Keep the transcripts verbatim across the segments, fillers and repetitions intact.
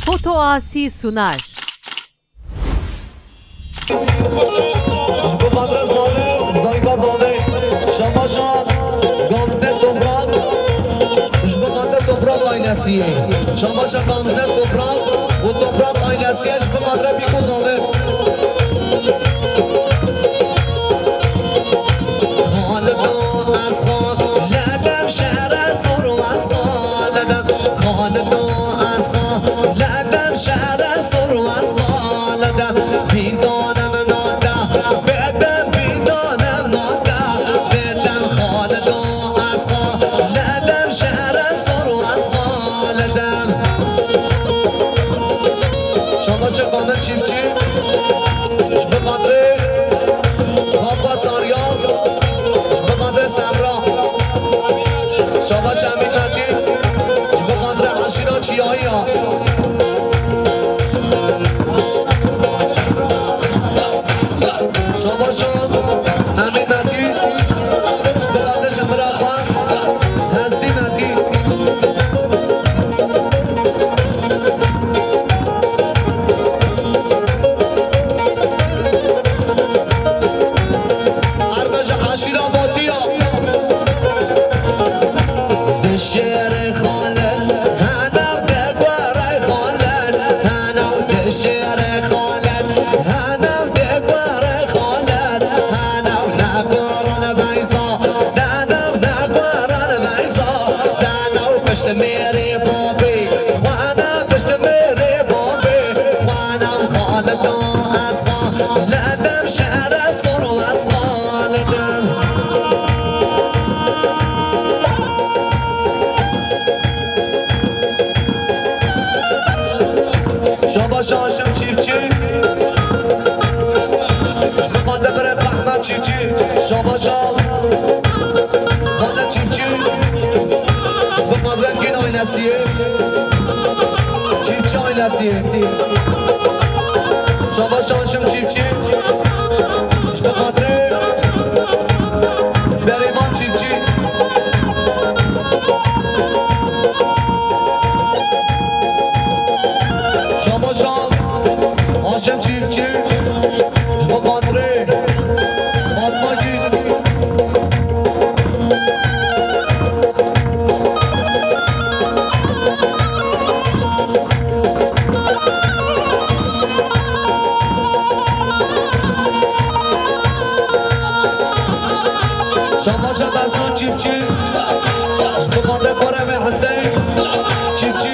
Foto Asi sunar. Ji bo xatirê zalim, dayika zalim, şabaşa Gamze Toprak, ji bo xatirê Toprak ailesiyê. Şabaşa Gamze Toprak û Toprak ailesiyê ji bo xatirê Bîko zalim. Xalito ez xaledem, şere zor ez xaledem. Xalito ez xaledem, şere zor ez xaledem. Pîndanem nade, bedem pîndanem nade, bedem xalito ez xaledem, şere zor ez xaledem. Şabaşa Kamil Çiftçi, ji bo xatirê Papa Saryan, ji bo xatirê Semra. Şabaşa Emîn Metî, ji bo xatirê eşîra Çiyayî ya. Şabaşa Emîn Metî, ji bo xatirê ji bira xwe, Hestî Metî. Erbe ji eşîra Batiya. Dişêrê xalê, henew de guerey xalê, henew dişêrê xalê, henew de guerey xalê, henew ne gueran beyza, henew ne gueran beyza, henew pişt mêrê babê, xwana pişt mêrê babê, xwana xalê da ez xalê dem şere sor ez xalê dem. Şabaş Haşim Çiftçi. Ji bo xatirê Ehmed Çiftçi. Şabaş Xalid Çiftçi. Ji bo xatirê Gül ailesiyê. Çiftçi ailesiyê. Şabaş Haşim Çiftçi. Ji bo xatirê Berêvan Çiftçi. Şabaşa Haşim Çiftçi. Ji bo xatirê Fatma Gül. Şabaşa Mesut Çiftçi. Ji bo xatirê Keremê Hüseyin Çiftçi.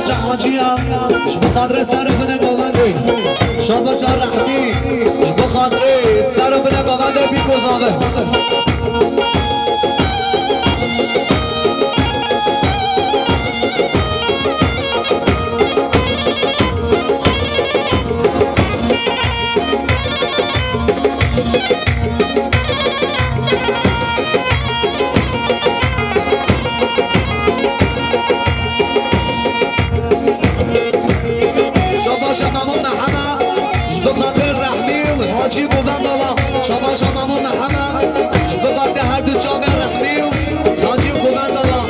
Şabaşa Hacî ya, ji bo xatirê ser û binê govendê. Şabaşa Rehmî, ji bo xatirê ser û binê govendê Pîrkoz navê. Şabaşa Memo Mehema, ji bo xatir Rehmî û Hacî Govenda wa. Şabaşa Memo Mehema, ji bo xatir her du çavên Rehmî û Hacî Govenda wa.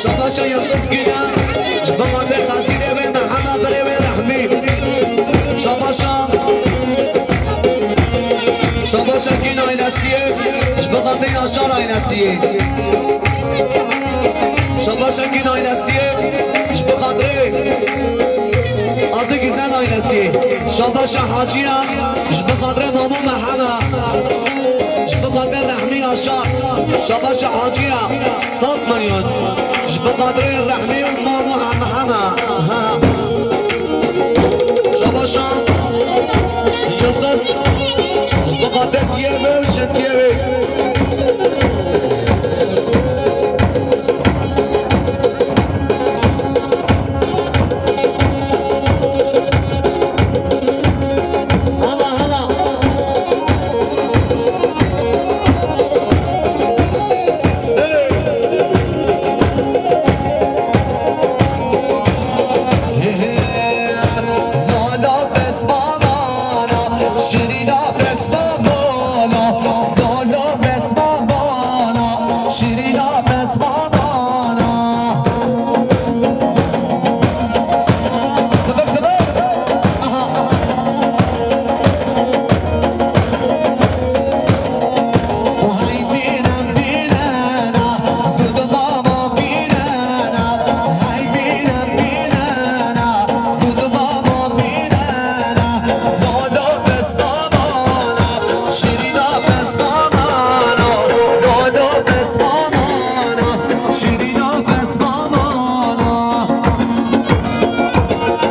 Şabaşa Yildiz Gîne, ji bo xatir xezîrê wê Mehema birê wê Rehmî. Şabaşa, Şabaşa Gîn Aynesiyê, ji bo xatir Yaşar Aynesiyê. Şabaşa Gîn Aynesiyê, ji bo xatirê Adı Güzel Aynesiyê. Şabaşa Hacî ya, ji bo xatirê Mamo Mehema. Ji bo xatirê Rehmî Yaşar. Şabaşa Hacî ya, sat milyon. Ji bo xatirê Rehmî û Mamo Mehema. Ha. Şabaşa Yildiz, ji bo xatirê diyê wê û jintiyê wê. Hala, hala.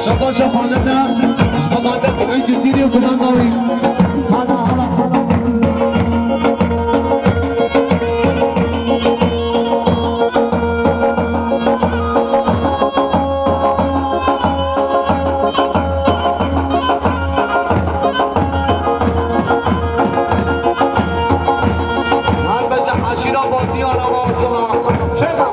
Şabaşa xanime, ji bo xatir Sibê Cizîrî û gulanda wî. Hala, hala, hala. Her beşe eşîra Batî ya Rewatila. Çêma.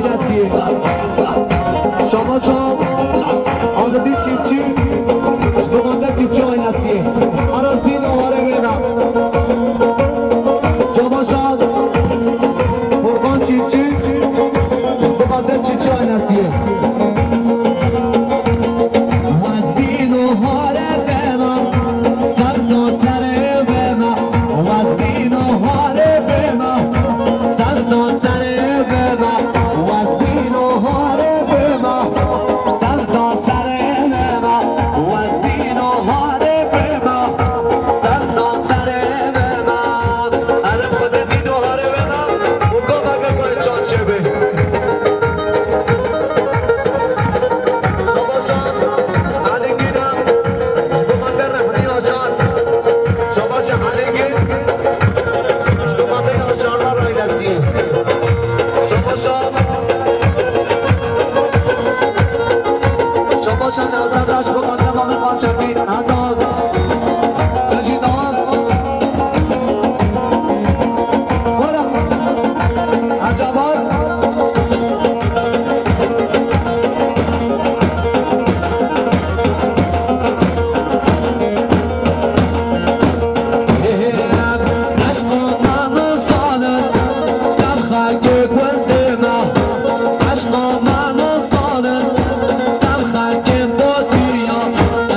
Nesiyê. Şabaşa Agidî Çîfçî, ji bo Xander Çîfçî ay Nesiyê. Aras dîn û harê wê me. Şabaşa Furkan Çîfçî, ji bo Xander Çîfçî ay Nesiyê. Wez dîn û harê wê me, serta serê wê me. Wez dîn û harê wê me, serta serê wê me. Wez dîn û harê wê me, serta serê wê me. Wez dîn û harê wê me, serta serê wê me. Erê Xwedê dîn û harê wê me û gaveke ku çar çêbê. Şabaşa Elîngîn e, ji bo xatir Rehmî Aşar. Şabaşa Elîngîn, ji bo xatir Aşarlar ailesî. Şabaşa, şabaşa Nevzada, ji bo xatir Mamê Xaçekî. Heta. Tejî dal. Wara. Acabar. Eşqa me nizanin, derxekê gundê me. Eşqa me nizanin, derxekê botiya.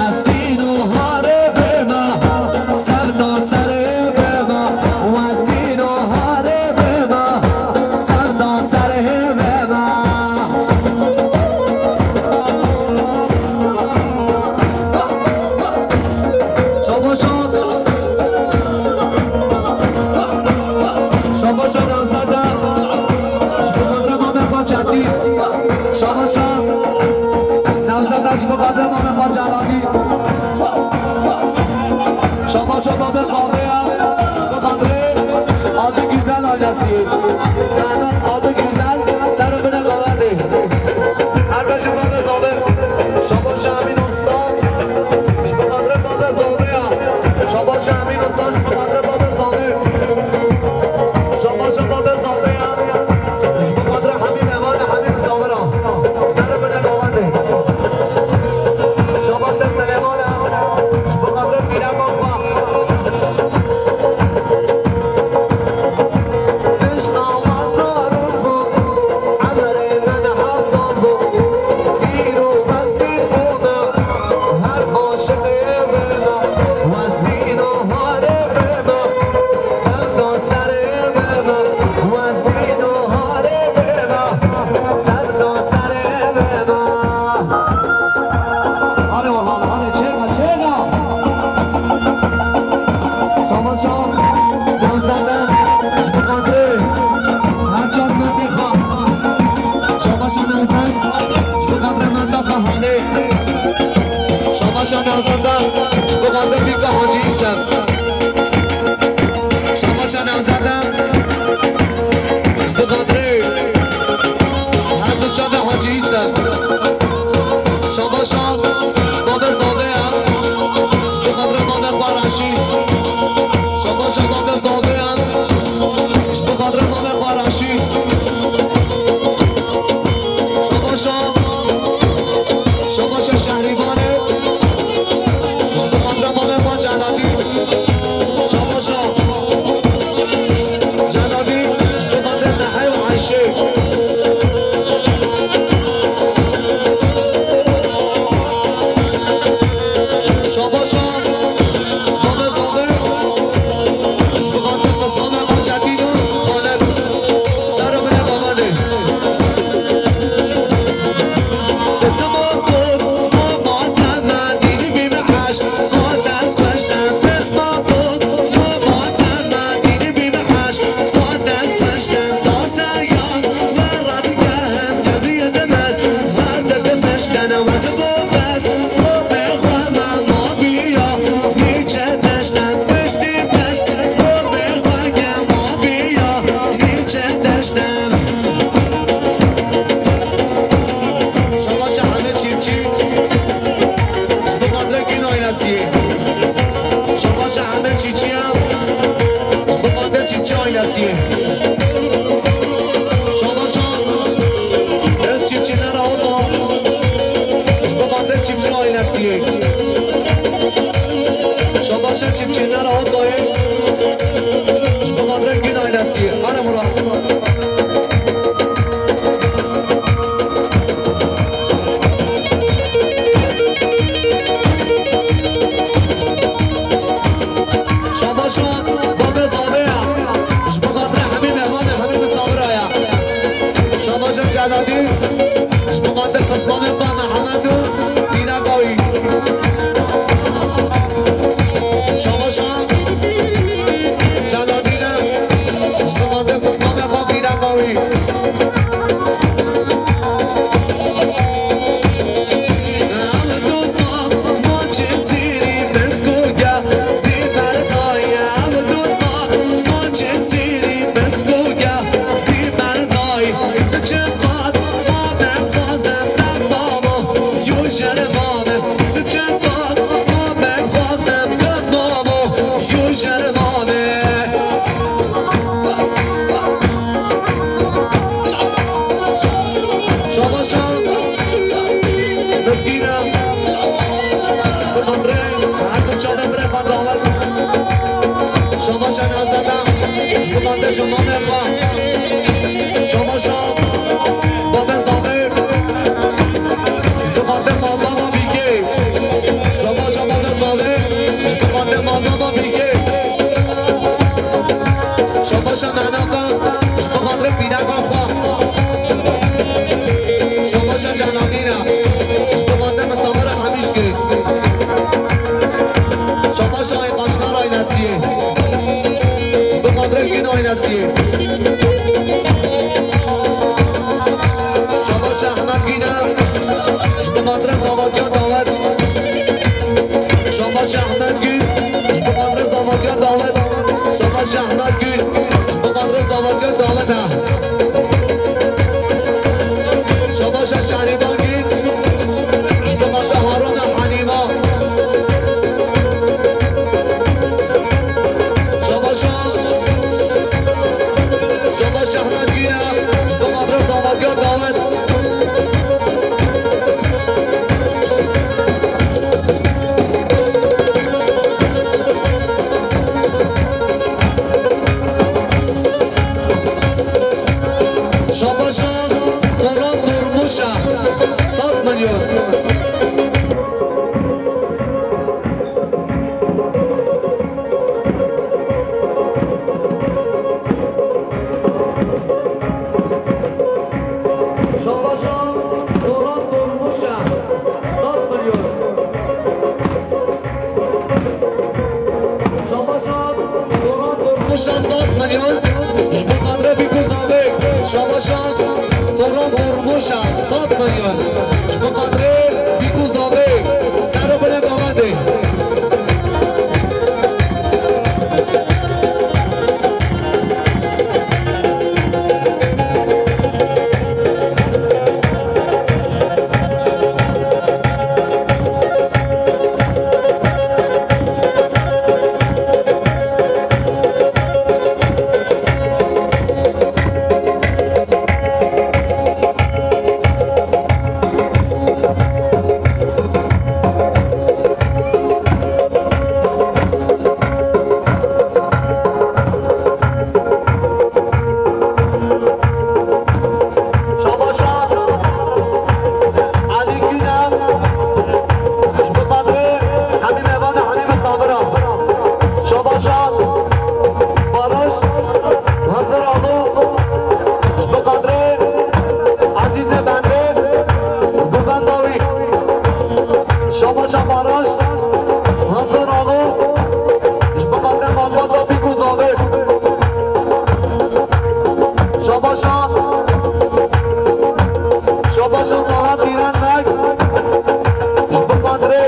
Ez dîn û harê bê me, serta serê bê me. Wez dîn û harê bê me, serta serê bê me. Şabaşa. Şabaşa Nevzade. Ji bo xatirê mamê xwe Çetî. Şabaşa Nevzade, ji bo xatirê mamê xwe Celadî. Şabaşa babê Zavê ya. Ji bo xatirê Adı Güzel ailesi. Mehmet Adı Güzel, ser bine Mehmetî. Her beşi babê Zavê. Şabaşa Emîn Usta. Ji bo xatirê babê Zavê ya. Şabaşa Emîn Usta, ji bo xatirê babê Zavê. Şabaşa babê Zavê ya. Ji bo xatirê Hemî Mevan, Hemî Zavê ra. Ser bine Mehmetî. Şabaşa Selêman e. Ji bo xatirê pîreka xwe. Hale wala, hale çêna, çêna. Şabaşa Nevzade, ji bo xatirê her çar mendê xwe. Şabaşa Nevzade, ji bo xatirê menda xwe hale. Şabaşa Nevzade, ji bo xatirê Bîka Hacî Îsem. Şabaşa Nevzade, ji bo xatirê her du çavê Hacî Îsem. Şabaşa babê Zavê ya, ji bo xatirê babê xwe Reşîd. Şabaşa babê Zavê ya, ji bo xatirê babê xwe Reşîd. Şabaşa, şabaşa Şehrîvanê, ji bo xatirê babê xwe Celadî. Şabaşa Celadî, ji bo xatirê Mehê û Eyşê. Celadî, ji bo xatir qismamê xwe Mihemed û Dîna Gawî. Şabaşa Celadî ne, ji bo xatir qismamê xwe Dîna Gawî. Şabaşa Mizgîna, bi xatirê her du çavê birê xwe dawet. Şabaşa Nazada, ji bo xatir ji mamê xwe. Şabaşa Babê Zavê, ji bo xatir malbava Bîkê. Şabaşa Babê Zavê, ji bo xatir malbava Bîkê. Şabaşa Mehnaka, ji bo xatirê pîreka xwe. Şabaşa Celadîna, ji bo xatirê misafira Hemîşkê. Şabaşa Qaşnar Aynesiyê, ji bo xatirê Gîn Aynesiyê. Şabaşa Ehmed Gîna, ji bo xatirê zavatiya dawet. Şabaş Ehmed Gül, ji bo xatirê zavatiya dawet. Şabaş Ehmed Gül, ji bo xatirê zavatiya dawet e. Şabaş Şerîban Gül, ji bo xatirê Haruna Halîma. Şabaş, Şabaş Ehmed Gül, ji bo xatirê zavatiya dawet. Şabaşa Koran Durmuşa, sed milyon. Şabaşa Doran Dormuşa, sed milyon. Şabaşa Doran Dormuşa, sed milyon. Ji bo xatirê Bîk û Zavê. Şabaşa Doran Dormuşa, sed milyon. Ji bo xatirê Bîk û Zavê. Ser û binê Gavendê. Şabaşa Elî Gînem, ji bo xatirê hemî mêvanê, hemî misafira. Şabaşa Barış Haziralu, ji bo xatirê Ezîzê Bendê, govenda wî. Şabaşa Barış Haziralu, ji bo xatirê malbata Bîk û Zavê. Şabaşa, şabaşa Taha Tîrenmek, ji bo xatirê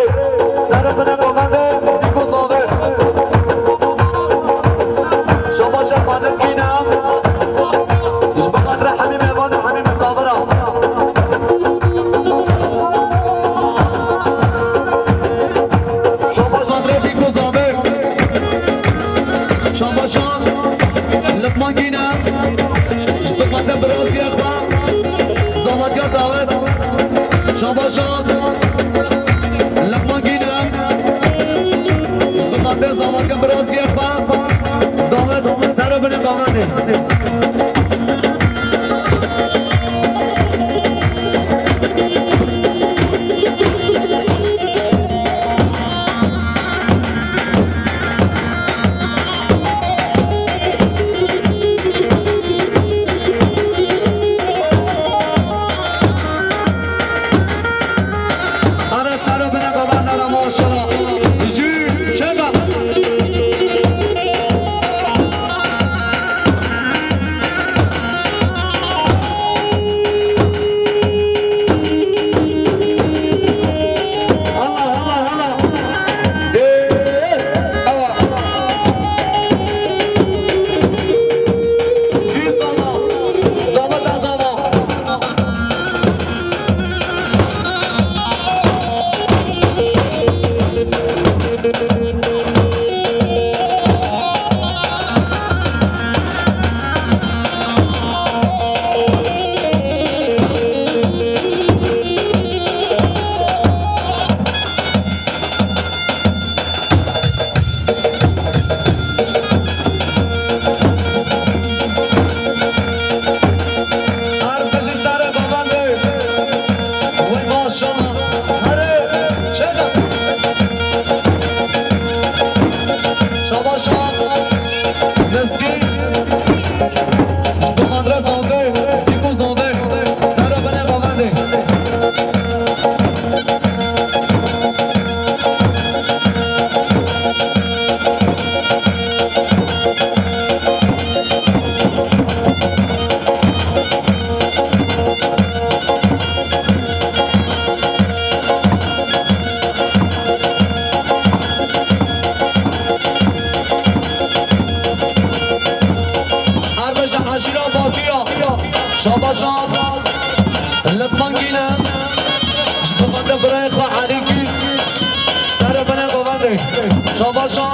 ser û binê govendê Bîk û Zavê. Şabaşa Xalid Gînem, ji bo xatirê hemî mêvanê, hemî misafira. Şabaşa Bîk û Zavê. Şabaşa Luqman Gîne, ji bo xatir biraziyê xwe, zavatiya dawet. Şabaşa Luqman Gîne, ji bo xatir zavatiya biraziyê xwe, dawet ser û binê dawetê. Şabaşa Liqman Gîne, ji bo xatir birayê xwe Elî Gî, ser û binê govendê. Şabaşa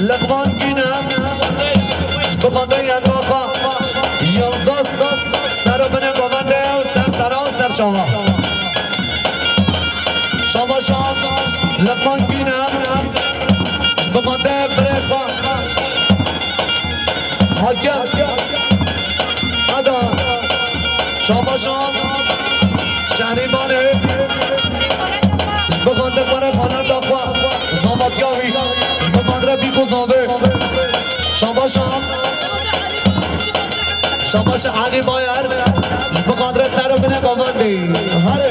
Liqman Gîne, ji bo xatir yenga xwe Yildiz, ser û binê govendê û ser sera û ser çava. Şabaşa Liqman Gîne, ji bo xatir birê xwe Hakem. Ada. Şabaşa Şehrîbanê. Ji bo xatir xwe re xanenda xwe. Zavatiya wî. Ji bo xatir bîk û zavê. Şabaşa. Şabaşa Elî Bayer. Ji bo xatir ser û binê govendê. Here.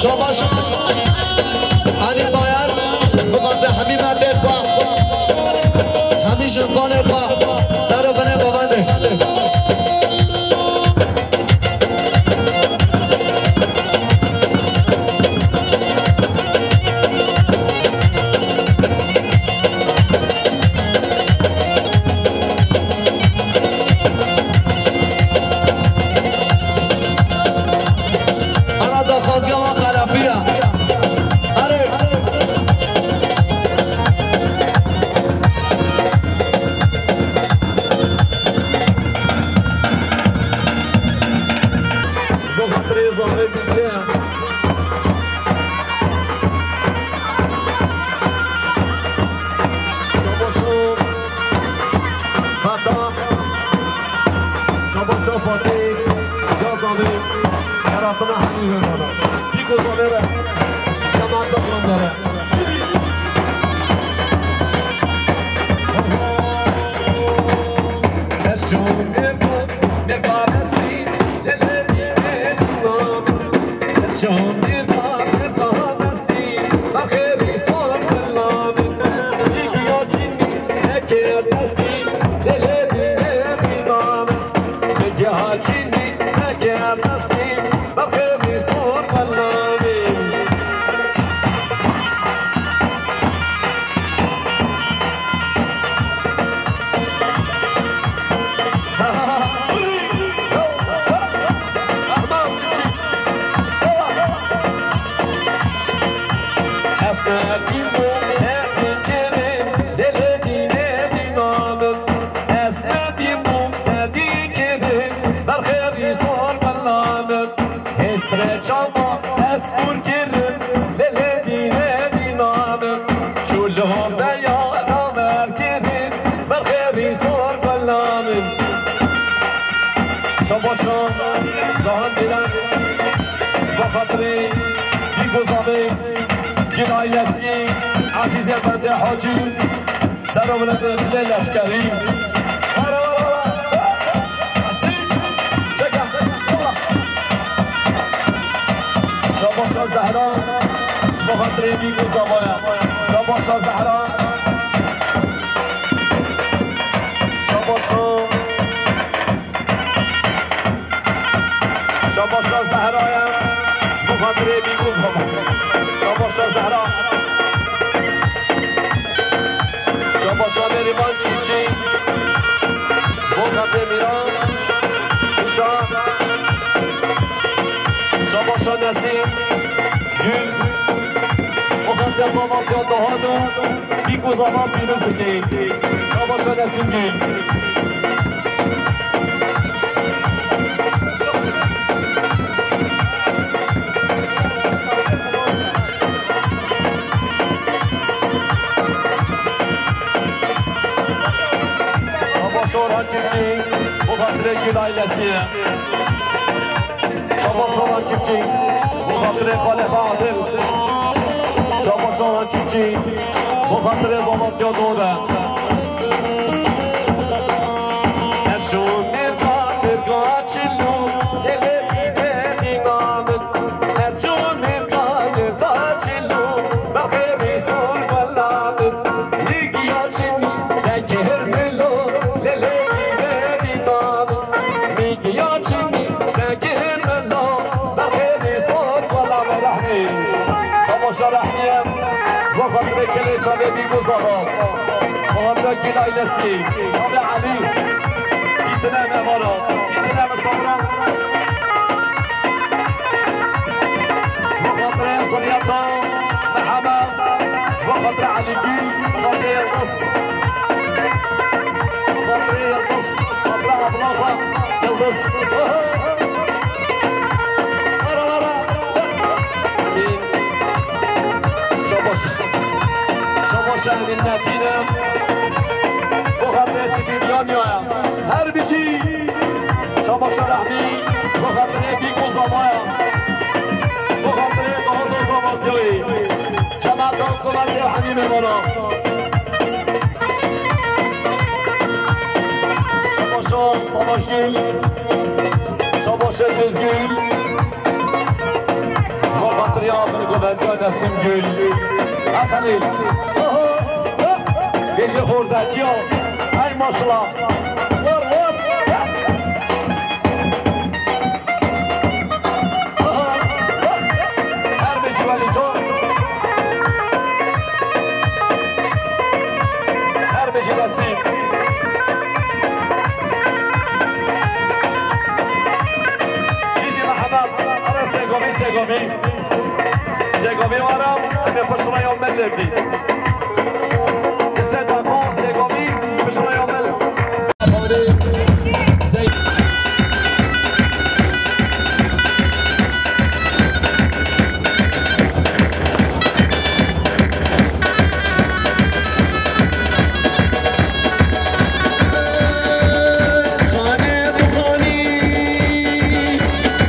Şabaşa Elî Bayer, bi xatir hemî merdê xwe, hemî jinxanê xwe, ser û binê govendê. Ana daxwaziya wan xelafî ye. Erê. Bi xatirê zavê bîke. Şabaşo Fetah, şabaşo Fatih, ya zavê, xeratina hemî hêvana. Bîk û zavê re, cemaeta bilandere. Ez çûm mêrka, mêrka destî, lê lê dî, lê dî nam. Ez çûm mêrka, mêrka destî, berxêrî sor belamî. Bîk ya çînî, eke destî, lê lê dî, lê dî nam. Bîk ya çînî, eke destî, berxêrî sor belamî. Ez nedîm bûm, nedîm kirin, lê lê dî, lê dî nam in. Ez nedîm bûm, nedîm kirin, berxêrî sor belamî. Hêstre çawa ez kûr kirim, lê lê dî, lê dî nam in. Çû li hon de ya naver kirin, berxêrî sor belamî. Şabaşo Zahan Dîlan, ji bo xatirê bîk û zavê, gil ailesî, Ezîzê Bendê Hacî, ser û binê dilê leşkerî. Were, were, were. Esî, çeke, were. Şabaşo Zehra, ji bo xatirê bîk û zavaya. Şabaşo Zehra. Şabaşo. Şabaşa Zehra ye. Ji bo xatirê bîk û zavê. Şabaşa Zehra. Şabaşa Neriman Çiftçi. Bo xatirê Mîran. Uşa. Şabaşa Nesîm. Gül. Bo xatirê Zavat ya Dohado. Bîk û zavat pîroz dike. Şabaşa Nesîm Gül. Şabaşa Orhan Çiftçi, bo xatirê Gül ailesi. Şabaş Orhan Çiftçi, bo xatirê Xalife Adil. Şabaş Orhan Çiftçi, bo xatirê Zavat ya Dode. Her çû mêrka, mêrka çilo, lê lê dî, lê dî nam in. Her çû mêrka, mêrka çilo, berxêrî sor belamî. Lîgiya çinî, tekir milo, lê lê dî, lê Gil ailesî, Xalê Elî, îtine me vara, îtine me sabra. Bo xatirê Zilyata Mihemed, bo xatirê Elîgî, bo xatirê Yildiz. Bo xatirê Yildiz, xatirê abla xwe, Yildiz. Vara, vara. Şabaş. Şabaş Emîn Metîne. Bo xatirê Sibîryaniya. Her bijî. Şabaş Rehmî. Bo xatirê Bîk û Zavaya. Bo xatirê Dawid û Zavatiyayê. Cemaeta Kumetê Hemîmê vana. Şabaş Savaş Gül. Şabaş Özgül. Bo xatiriya min govendiya Nesim Gül. Ha Xelîl. Oho. Bêje xordakiya. Ay maşallah. Vur, vur. Oho. Her bêjî Welîcan. Her bêjî Nesim. Bêjî Mihemed. Ara Segovî, Segovî. Segovî wara, em ê piştre ya me lê bî. Kise daqa Segovî, piştre ya me lê. Zey- Xanê tu xanî,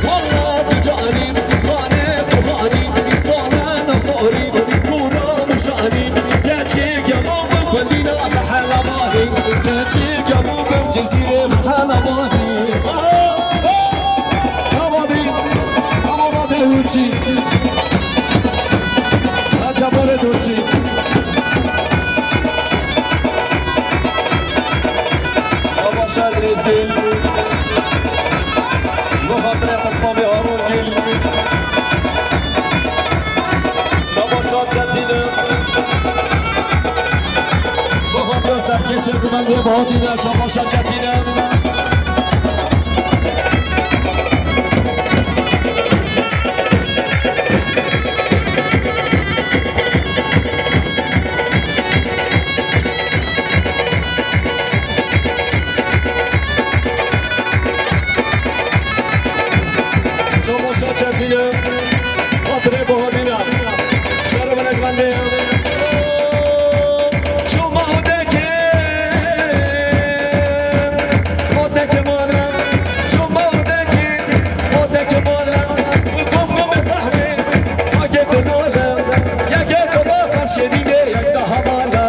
walla tu canî, xanê tu xanî, salana sorî, kura mişanî, keçê kemo bi gundîna mehela vanî, keçê kemo bi cizîrê mehela vanî. Abadî, abadê hûrçî. Ha, çaparê hûrçî. Şabaş Edrîs Gül. Bo xatirê Qislamê Harun Gül. Şabaş Çetîne. Bo xatirê serkêşê gumendê Bahodîne. Şabaş Çetîne. Şabaşa Çetîne, xatirê Bahodîne. Ser ve rekmende. Çoma odeke, odeke mane. Çoma odeke, odeke mane. Gom gom e tahre, ake te nale. Yeke kova xafşerîne, yek daha mane.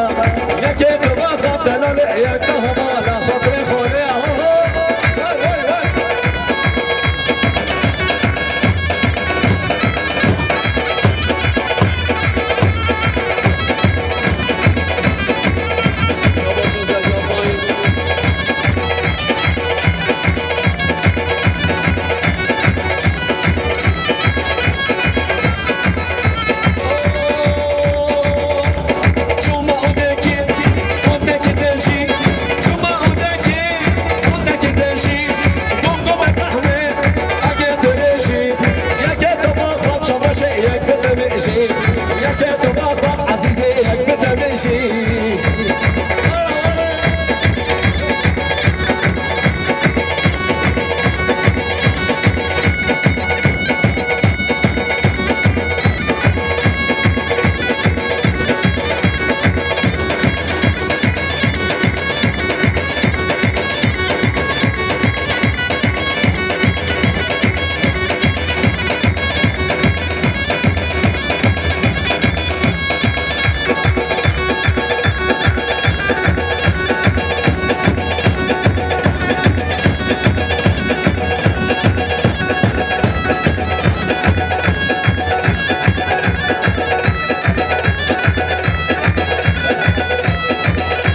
Yeke kova xaf delale, yek daha mane. Xatirê xole, ho, ho. Hey, hey, hey.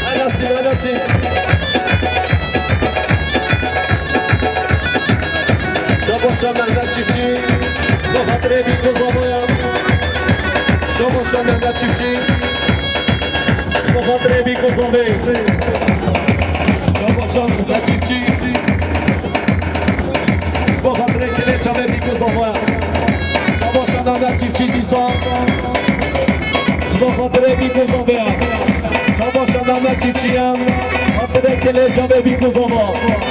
Anasî, anasî. Şabaşa Mehmet Çiftçi, bo xatirê Bîk û Zavaya. Şabaşa Mehmet Çiftçi. Bo xatirê Bîkû Zavê. Şabaşan Mehmet Çiftçî. Bo xatirê Kilê Çavê Bîkû Zavê. Şabaşan Mehmet Çiftçî dîsa. Ji bo xatirê Bîkû Zavê. Şabaşan Mehmet Çiftçî ye. Xatirê Kilê Çavê Bîkû Zava.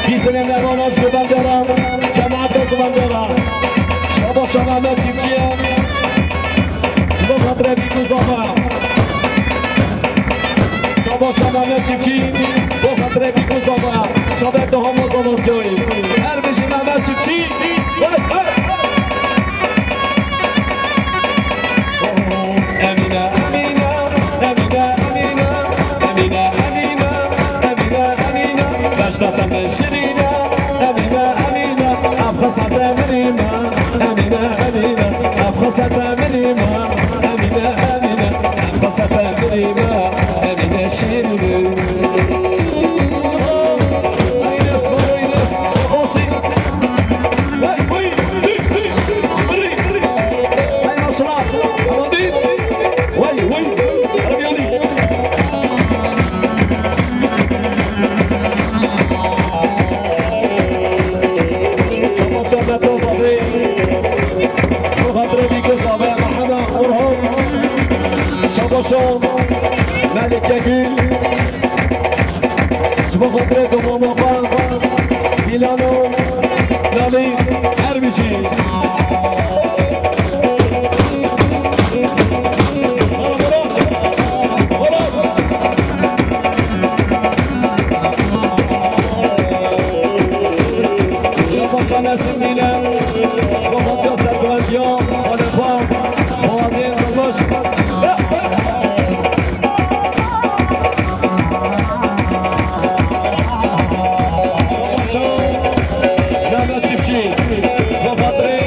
Bîtirê mehmana ji Guvendera. Cemaeta Guvendera. Şabaşan Mehmet Çiftçî ye. Ji bo xatirê Bîkû Zava. Şabaşa Mehmet Çiftçî, bo xatirê Bîkû Zava, çavê tu hema zamantiyoyî. Her bijî Mehmet Çiftçî, hey, hey! Emîne, Emîne, Emîne, Emîne, Emîne, Emîne, Emîne, Emîne, beşta te min şirîne, Emîne, Emîne, ev xisa te min î me, Emîne, Emîne, ev xisa te min î me. Emîne, Emîne, ev xisa te min î me, Emîne şîrîn. Oh, Enes, baba Enes, Abbasî. Hey, hey, hey, hey, hey, hey. Hey, maşallah. Amadî. Hey, hey. Erebiyanî. Şabaşa Mete Zavê. Bo xatirê Bîkû Zavê, Mehema Orhan. Şabaşa Melike Gül. Ji bo xatirê domana xwe, Dîlano, Lalî, her bijî. Şabaşa Nesim Dîle, Rohatiya Serguvendiya, Xalê xwe, Bawadên Dilbaş. Şabaşa Mehmet Çiftçî, bo xatirê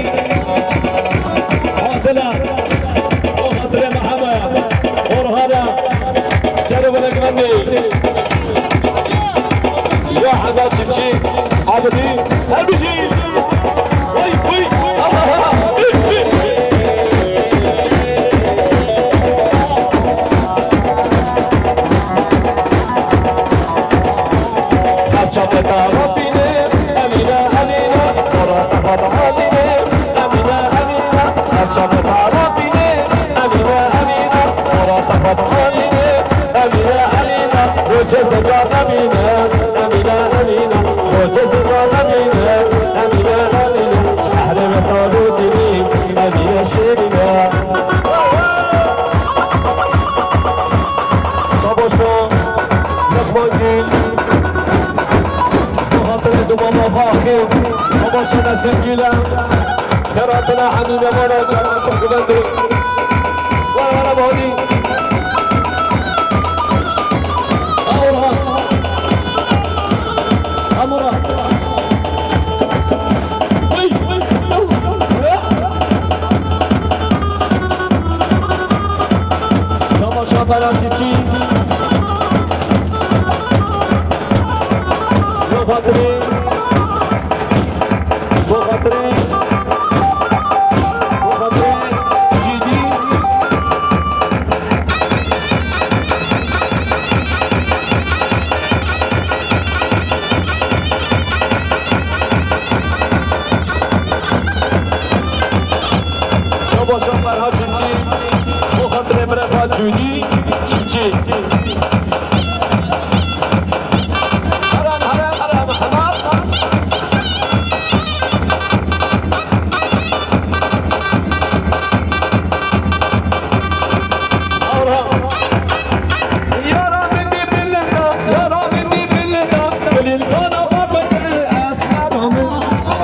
Adile, bo xatirê Mehemaya, Orhana, Serê Velek Mendî. Ya Hemad Çiftçî, Abidî, her bijî. Vay, vay, Allah, Allah. Her çapê te Rabbîne, Emîne, Emîne, Ora te Rabbîne, Emîne, Emîne, her çapê te Rabbîne, Emîne, Emîne, Ora te Rabbîne. Emîne, Emîne, rocê zeka nemîne. Emîne, Emîne, rocê zeka nemîne. Emîne, Emîne, şehrê me salo dînî. Emîne şêrîne. Şabaşo, Lukman Gül. Bo xatirê dumana xwe axê. Şabaşo Nesim Gül e. Xêr hatine hemî mehmana cemaeta Guvendê. Vay Arab Halî. Orhan. Amura. Hey, hey, hey. Şabaşa Berat Çiftçî. Bo xatirê. Bo xatirê. Bo xatirê. Cîdî. Şabaşa Ferhat Çiftçî. Bo xatirê birêva Cûdî Çiftçî. Herem, herem, herem, herem. Yara min dî bilinda, yara min dî bilinda, kulîlkana we bide estera min.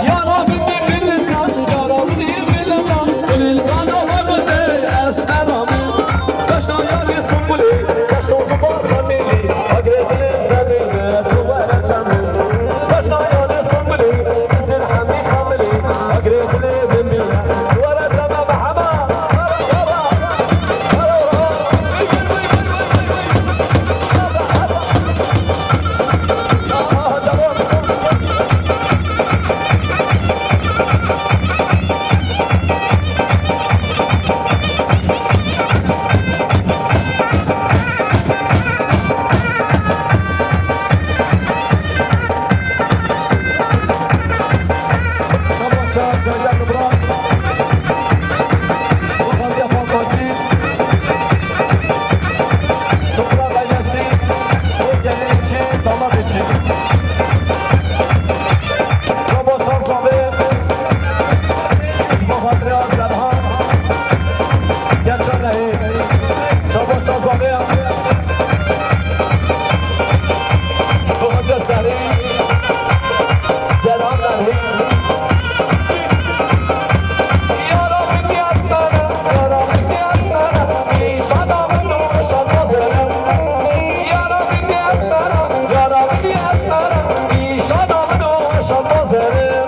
Yara min dî bilinda, yara min dî bilinda, kulîlkana we bide estera min. Beşna yarê Simbulê, beşna Here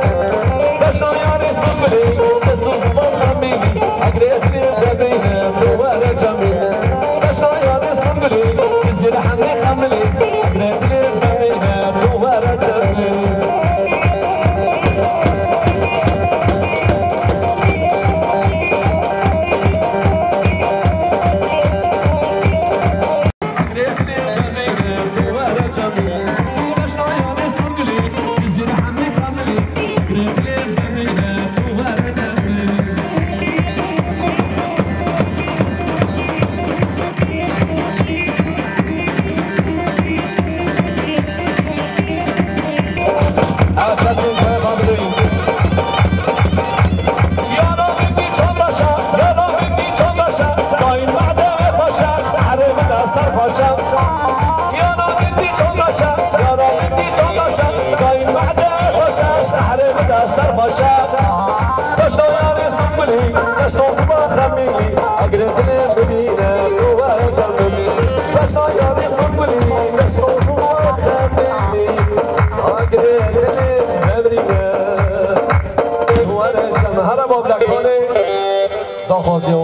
bavlekane daxwaziyo.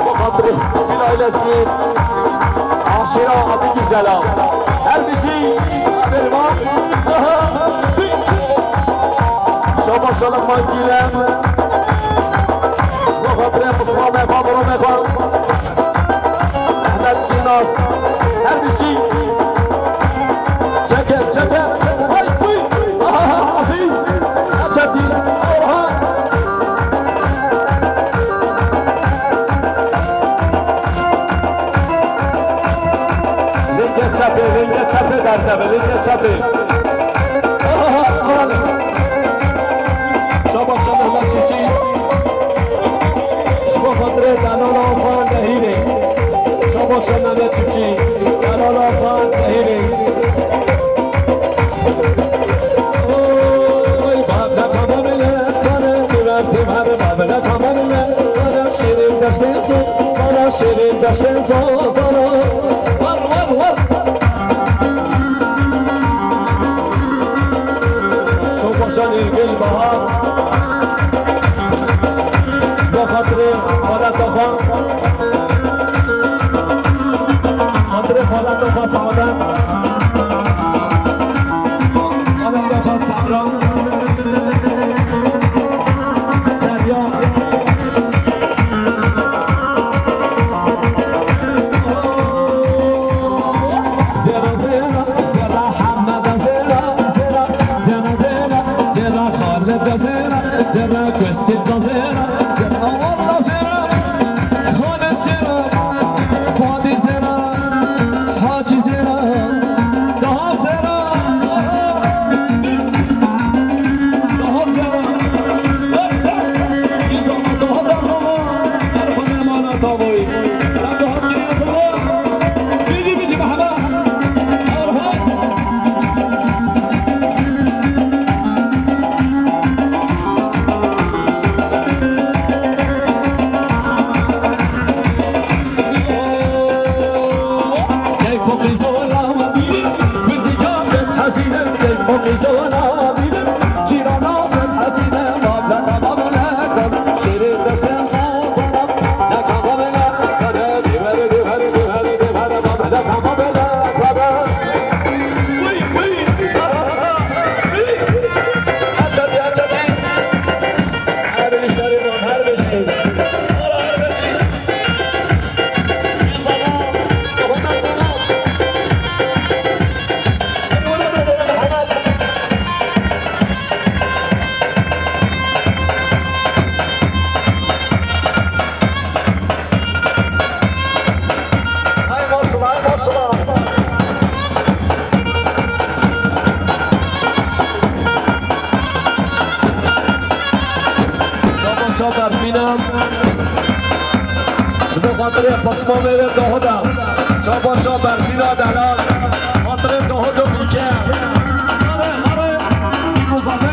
Bi xatirê vî ailesî, aşîra Abî Güzela. Her bijî Berman. Şaba şalak man gîlem. Bi xatirê Mustafa Mefa, Bro Mefa. Ahmet Gülnaz. Her bir şey. Çeke, çeke. Hay, huy. Aziz. Çetin. Orhan. Lingê çepê, lingê çepê derdeve, lingê çepê. Aha, aha. Şaba, şaba, Mehmet Çiçek. Ji bo xatirê delala xwe nehîlê. Şaba, şaba, Mehmet Çiçek. Delala xwe nehîlê. Oy, bavle kamamile, kare, diver, diver, bavle kamamile, kare, şirin deştê so, sana şirin deştê so, sana. Var, var, var. Şobaşanê Gulbahar. Bo xatirê xaleta xwe. Xatirê xaleta xwe Sadet. Xaleta xwe Sehra. Serya. Zera, zera, zera, Hemeda, zera, zera, zera, zera, zera, Xalida, zera, zera, Kostîka, zera, zera, Walla, zera, Xalid, zera, Badî, zera, Hacî, zera, daha zera. Daha zera. Daha zera. Her xwe ne mana tavoyî. Lan dihat kiriye sana. Bîdî bicî Mehmet. Erhan. Keyf û qîzola me bînin, gundî ya pê hezînin, keyf û qîzola me bînin. Hay maşallah, hay maşallah. Şaba şa Berfîna. Ji bo xatirê pismamê wê dohoda. Şaba şa Berfîna delal. Xatirê dohod û bîke. Are, are. Muzaffer.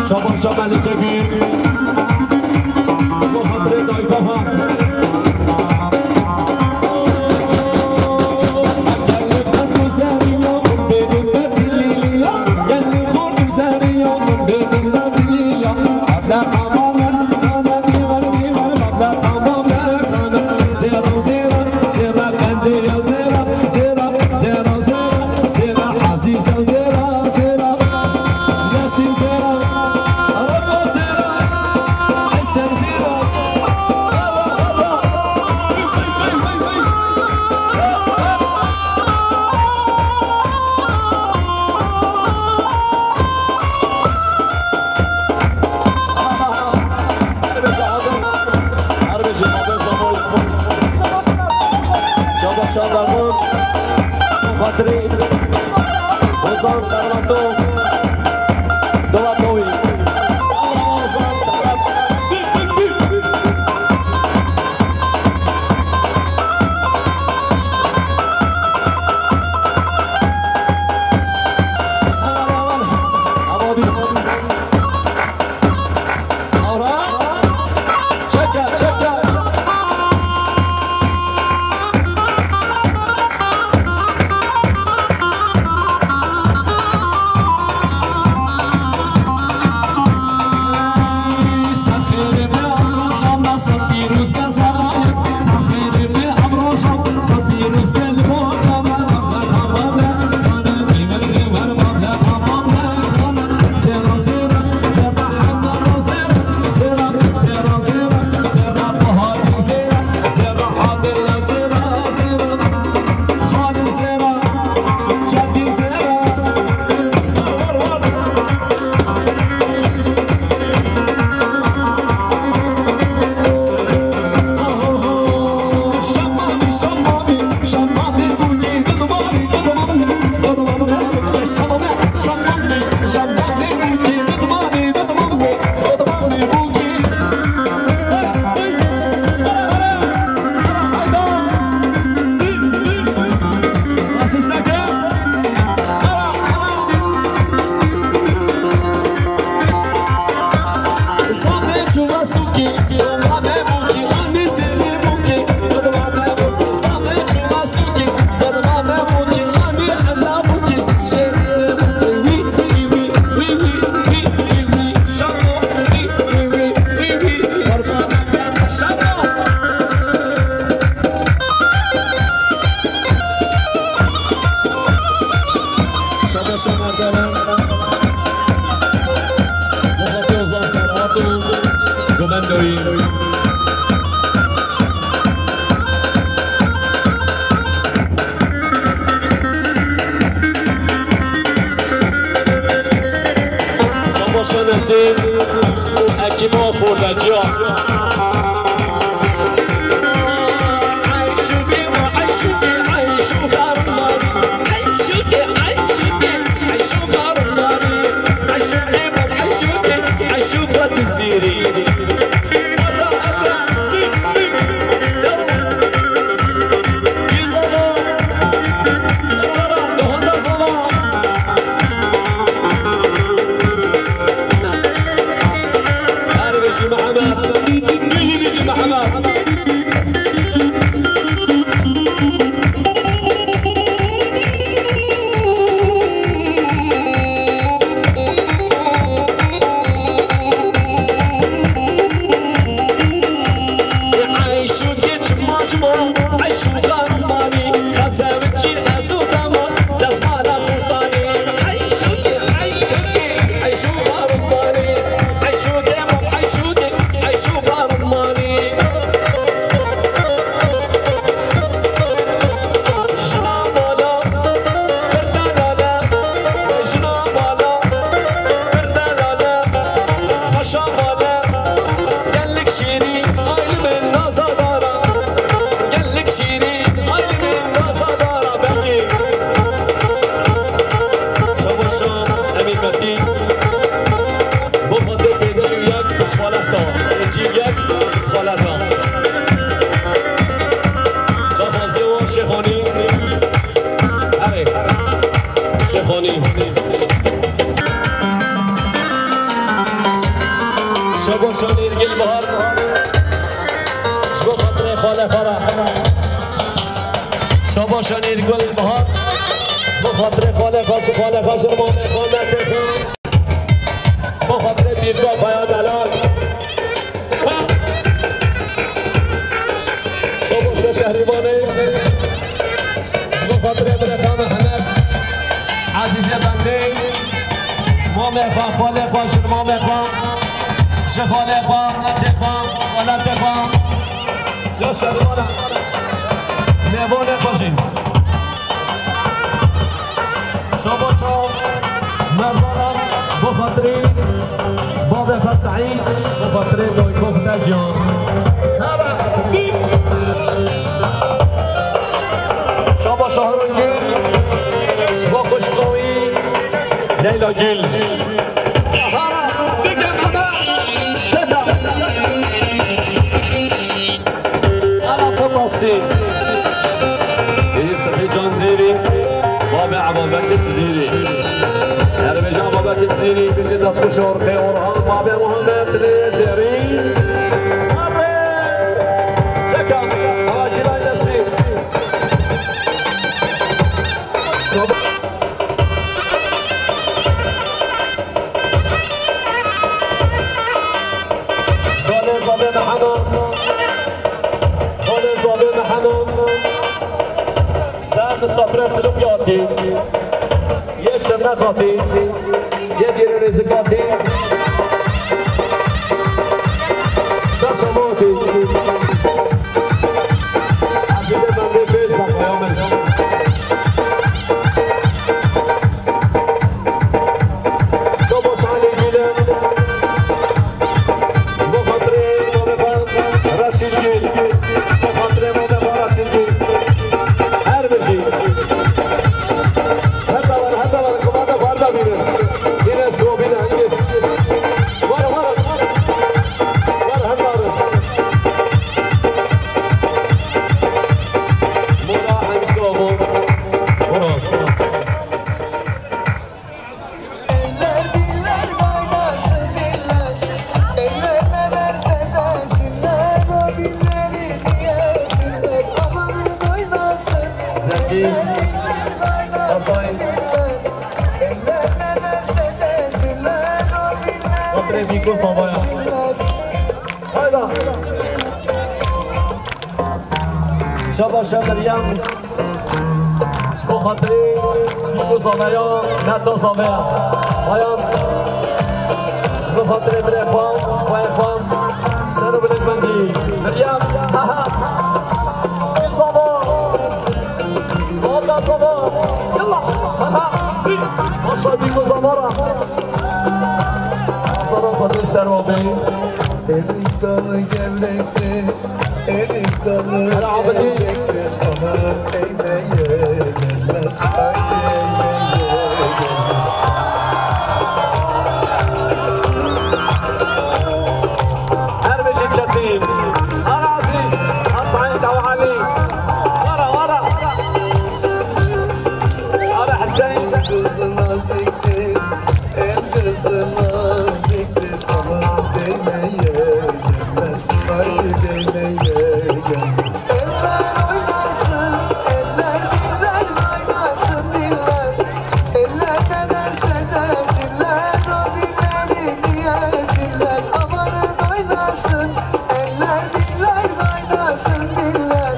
Şaba şa Melike Gül. Şaba şaba bû. Xatirî Ozan Serlato. Dola Towî. Ozan Serlato. Ora! Çeke, çeke! Şabaşa Merdana, Muxatê Ozan Serhat û Gomendoyî. Şabaşa Nesîm û ekîba xorteciya. Şanîr Gulbahar. Bi xatirê xalê xwe, ji xalê xwe, ji mamê xwe, mertê xwe. Bi xatirê pîrka Kaya Delal. Şabaş şehrîvanê. Bi xatirê birêxa Mihemed. Ezîzê bendê. Mamê xwe, xalê xwe, ji mamê xwe. Ji xalê xwe, mertê xwe, welatê xwe. Ya şermana. Mêvanê xwe jî. Şabaşa merdanan bo xatirî babê xwe Seîd, bo xatirê dayika xwe Tejiyan. Şabaşa Harun Gül, bo xwişka wî Leyla Gül. Ana Febasî. Êyî Sehî Can Zîrî, babê Ebabekir Zîrî. Her bêje Ebabekir Zîrî, bêje destxweş Orxê Orhan, babê Muhammed Lê Zêrî. Arê! Çeka, Ebabekir Ailesi. Xalê Zavê Mihemed. Xalê Zavê Mihemed. Ser misafirê Silopiyatî. Yê şirnexatî. Yê dîrê rêzikatî. Ser çamatî. Ezîzê bendê pêş de paya min. Şabaş Elî Gîl e. Bo xatirê Mehmet Reşîd Gîl. Bo xatirê Mehmet Reşîd Gîl. Her bijî. Heta were, heta were. Kumanda xwarda bînin. Yine sobî de hangis. Were, were. Were, heta were. Mola hangis kavon. Were. Eller diller kaynasın diller. Eller ne derse desinler, o dillerin yesinler. Amanın oynasın. Zeki. Eller diller kaynasın diller. Eller ne derse desinler, o dillerin yesinler. Hayda. Şabaş Meryem. Ji bo xatirê Bîko Zameya, Neta Zameya. Bayan, ji bo xatirê birê xwe, xweyê xwe, ser û bilekbendî. Meryem, ha ha. Zama. Valla Zama. Yalla. Ha ha. Başla Bîko Zamara. Asana xatir ser û bê. Erik dalı gevrektir. Erik dalı Hele Abidin. Gevrektir. Ama eğmeye gelmez. Haydi eğmeye gelmez. Her bijî Çetîn. Ara Aziz. A Saîd, a Elî. Ara, ara. Ara Hüseyin. Kızım aziktir. El kızım aziktir. Ama değmeye gelmez, haydi değmeye gelmez. Eller oynasın, eller diller oynasın diller. Eller ne derse desinler, o dillerin yesinler. Amanın oynasın, eller diller oynasın diller.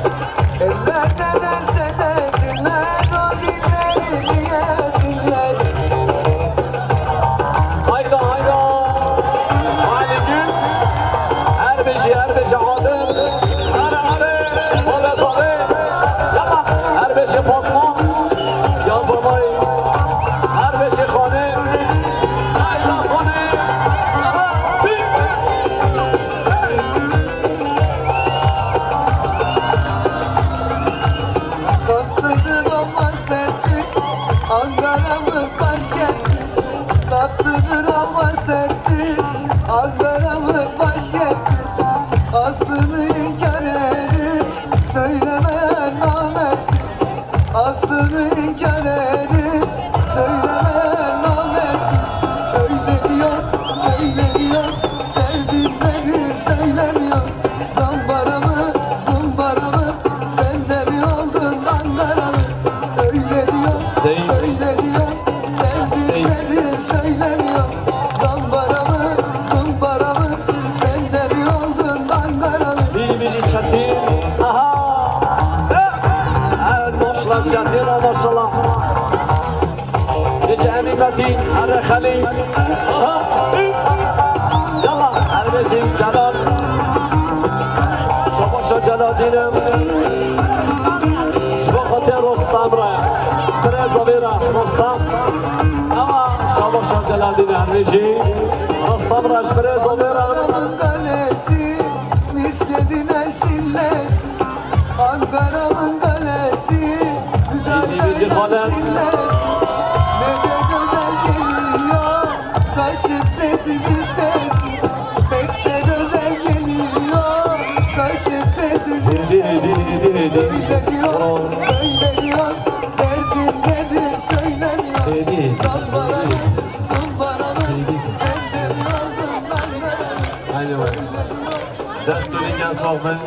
Eller ne derse desinler, o dillerin yesinler. Hayda, hayda. Alî Gül. Her bijî, her bijî Adil. Are, are. Xalê Zavê. Yalla. Her bijî Fatma. Ya Zavay. Her bijî Xanê. Hayda Xanê. Yalla. Tatlıdır ama serttir, Ankara'mız başkenttir. Tatlıdır ama serttir, Ankara'mız başkenttir. Aslını inkar edip söylemeyen namerttir. Aslını inkar edip söylemeyen namerttir. Öyle diyor, böyle diyor, derdinleri söylemiyor. Zambara mı, zumbara mı, sen de mi oldun Ankaralı? Bî, bî, çetî. Aha. Eh, maşallah, çetî, maşallah. Gece Emin Metin, Erre Xelî. Aha. Yalla, Ermecî Celal. Şabaşa Celal dînim. Ji bo xatir Rostam re. Birêza vê re Rostam. Ama şabaşa Celal dînim Ermecî. Rostam re ji birêza vê re. Kalesi, Miskedin Esillesi, Ankara'nın kalesi, Hadi, hadi, hadi. Sillesi, ne de güzel geliyor, kaşık sessiz sesi, pek de güzel geliyor, kaşık sessiz sesi. Hadi, hadi, hadi, hadi. Böyle diyor, Bravo. Böyle diyor, derdin nedir söylemiyor. Hadi. Zımbaranın, zımbaranın, senden yazdım ben de. Aynen öyle. Dest û rêkên sax bin.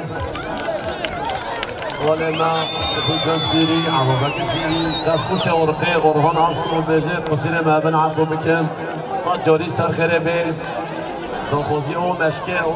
Walê me, Sifû Can Zîrî, Ebûbekir Zîrî, dest xweş e, Orxê, Orhan Arsu, bêje, qusîrê me bin Ebû bikin. Sed carî ser xêrê bê. Daxwazî o, meşkê o.